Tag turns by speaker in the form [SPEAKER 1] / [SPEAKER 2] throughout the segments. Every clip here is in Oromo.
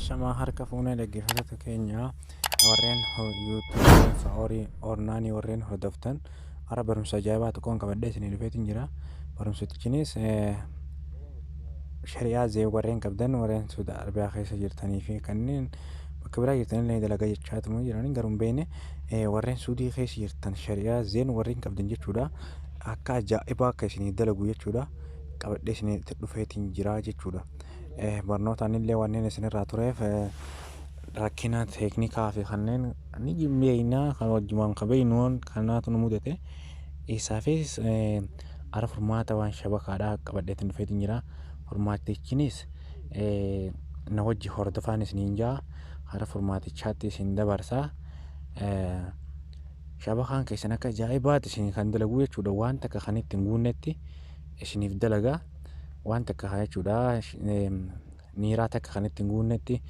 [SPEAKER 1] Ashamaa harka fuunee dhaggeeffattoota keenya warreen YouTube horii ornaanii warreen hordoftan, har'a barumsa ajaa'ibaa tokkoon qabadhee isinii dhufeetiin jira. Barumsichinis shari'aa Zain warreen qabdan, warreen Saudi Arabiyaa keessa jirtanii fi kanneen bakka biraa jirtanillee dalagaa jechaatuma jiranii garuu hin beekne, warreen Suudii keessa jirtan shari'aa Zain warreen qabdan jechuudha. Akka ajaa'ibaa akka isinii dalagu jechuudha. Qabadhee isinii dhufeetiin jira jechuudha. Barnootaan illee wanneen isinirraa tureef rakkina teeknikaa fi kanneen ni beekna, kan wajjumaan kan beeknu kanaatu nu mudate. Isaafis ara furmaata waan shabakaadhaa qabadheetiin dhufeetiin jira. Furmaatichinis na wajji hordofaan isiniin jaa, hara furmaatichaatti isin dabarsa. Shabakaan keessan akka ajaa'ibaatti isin kan dalagu jechuudha. Waan takka kan ittiin guunnetti isiniif dalaga. Waan takka kan jechuudha, niiraa takka kan ittiin guunnetti,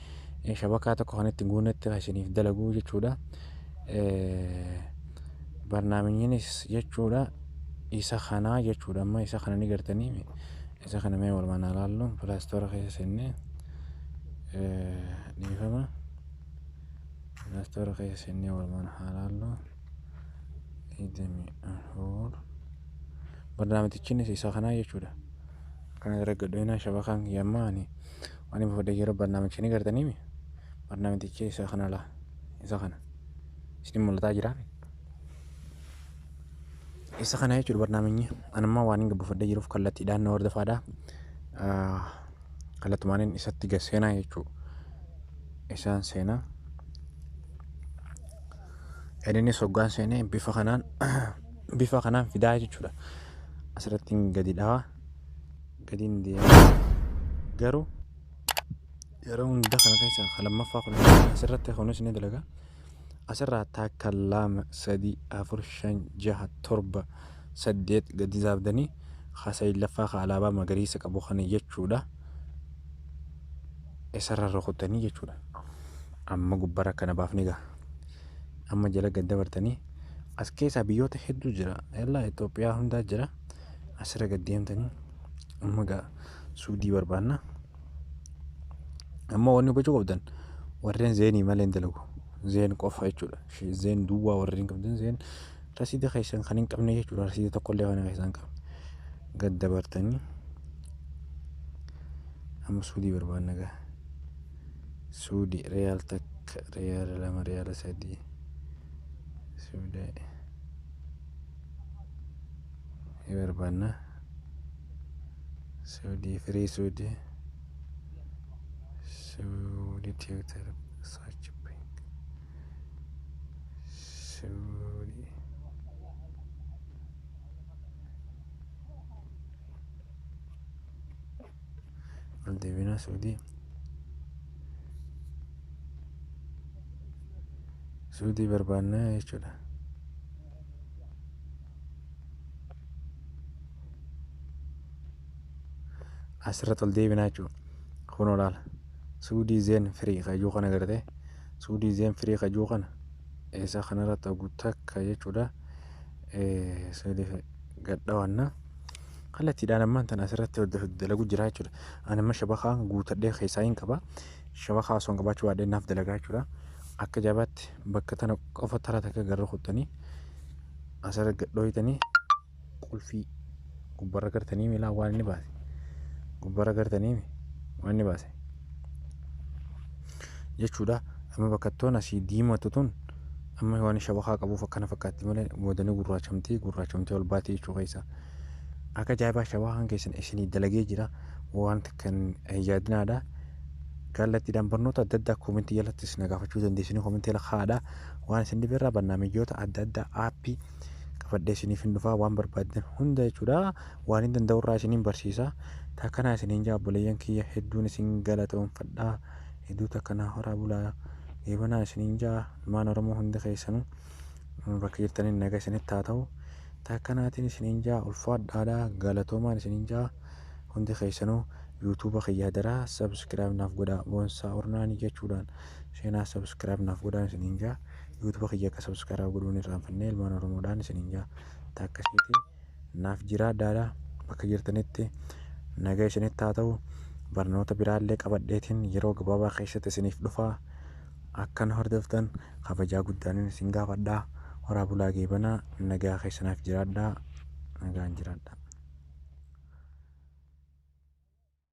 [SPEAKER 1] shabakaa tokko kan ittiin guunnetti kan isiniif dalagu jechuudha. Barnaamijnis jechuudha isa kanaa jechuudha. Amma isa kana ni gartanii, isa kana mee walumaan haa laallu. Play Store keessa seennee, dhiifama, Play Store keessa seennee walumaan haa laallu. 24 barnaamijchinis isa kanaa jechuudha. Kana irra gadhoinaa shabakaan kiyya amma ani waan hin fudhee yeroo barnaamicha ni gartanii, barnaamijchi isa kana laa, isa kana isin mul'ataa jira. Isa kana jechuudha barnaamijni. Anammaa waan hin gabbifadhee jiruuf kallattiidhaan na hordofaadha. Kallattumaaniin isatti gad seenaa jechuudha. Isaan seenaa. Innis hoggaan seenee bifa kanaan fidaa jechuudha. Asirratti gadi dhawa. Gadiin deema. Garuu yeroo hunda kana keessa kan lammaffaa kun asirratti kunis ni dalaga. Asirraa takka, lama, sadi, afur, shan, jaha, torba, saddeet gadi zaabdanii haa ka alaabaa magariisa qabu kana jechuudha. Isarra rukutanii jechuudha. Amma gubbarra kana baafni gaha. Amma jala gad dabartanii as keessaa biyyoota hedduu jira. Yallaa, Itoophiyaa hundaa jira. Asirra gad deemtanii amma gaa Suudii barbaanna. Amma wanni hubachuu qabdan, warreen Zainii malee hin dalagu. Zain qofa jechuudha. Zain duwwaa warreen qabdan, Zain rasiida keessan kan hin qabne jechuudha. Rasiida tokkollee kan keessan qabne. Gad dabartanii amma Suudii barbaanna gaa. Suudii riyaal 1, riyaala 2, riyaala 3, Suudii ni barbaanna. Suudii free, Suudii, Suudii Twitter search ping Suudii ol deebinaa. Suudii barbaanna jechuudha. Asirratti ol deebinaa jechuudha. Kun olaala. Suudii Zain free kajuu kana gartee, Suudii Zain free kajuu kana isa kanarratti hagu takka jechuudha. Suudii gadhawanna. Kallattiidhaan ammaan tana asirratti dalagu jira jechuudha. Ani amma shabakaan guutadhee keessaa hin qaba. Shabakaa osoo hin qabaachuu baadhee naaf dalagaa jechuudha. Akka jabaatti bakka tana qofa tara takka garra kuttanii asirra gadhooytanii qulfii gubbarra gartanii miilaa waan inni baase. Gubbarra gartanii waan inni baase jechuudha. Amma bakka toon asii diimatu tun amma waan shabakaa qabuuf akkana fakkaatti malee boodanii gurraachamtee ol baatee jechuu keessa. Akka ajaa'ibaa shabakaan keessan isinii dalagee jira. Waan kan yaadinaadha. Kallattiidhaan barnoota adda addaa koomentii jalattis na gaafachuu dandeessanii, koomentii jala kaa'aadha. Waan isin dhibirraa barnaamijota adda addaa aappii qabadhee isiniif hin dhufaa, waan barbaaddan hunda jechuudha. Waan hin danda'urraa isiniin barsiisa. Takkanaa isiniin jaa, obboleeyyan kiyya, hedduun isin galatoonfadhaa. Hedduu takkanaa horaa bulaa. Eebanaa isiniin jaa, ilmaan Oromoo hundi keessanuu bakka jirtaniin naga isinitti haa ta'u. Takkanaatiin isiniin jaa, ulfaadhaadha, galatoomaan isiniin jaa. Hundi keessanuu YouTube kiyyaa daraa subscribe naaf godhaa, Boonsaa Ornaanii jechuudhaan seenaa subscribe naaf godhaan isiniin jaa. YouTube kiyya akka subscribe godhuun irraanfannee ilmaan Oromoodhaan isiniin jaa. Takkasiiti naaf jiraadhaadha, bakka jirtanitti naga isinitti haa ta'u. Barnoota biraallee qabadheetiin yeroo gabaabaa keessatti isiniif dhufaa. Akka na hordoftan kabajaa guddaanin isin gaafadhaa. Horaa bulaa geebanaa, nagaa keessanaaf jiraadhaa. Nagaan jiraadhaa.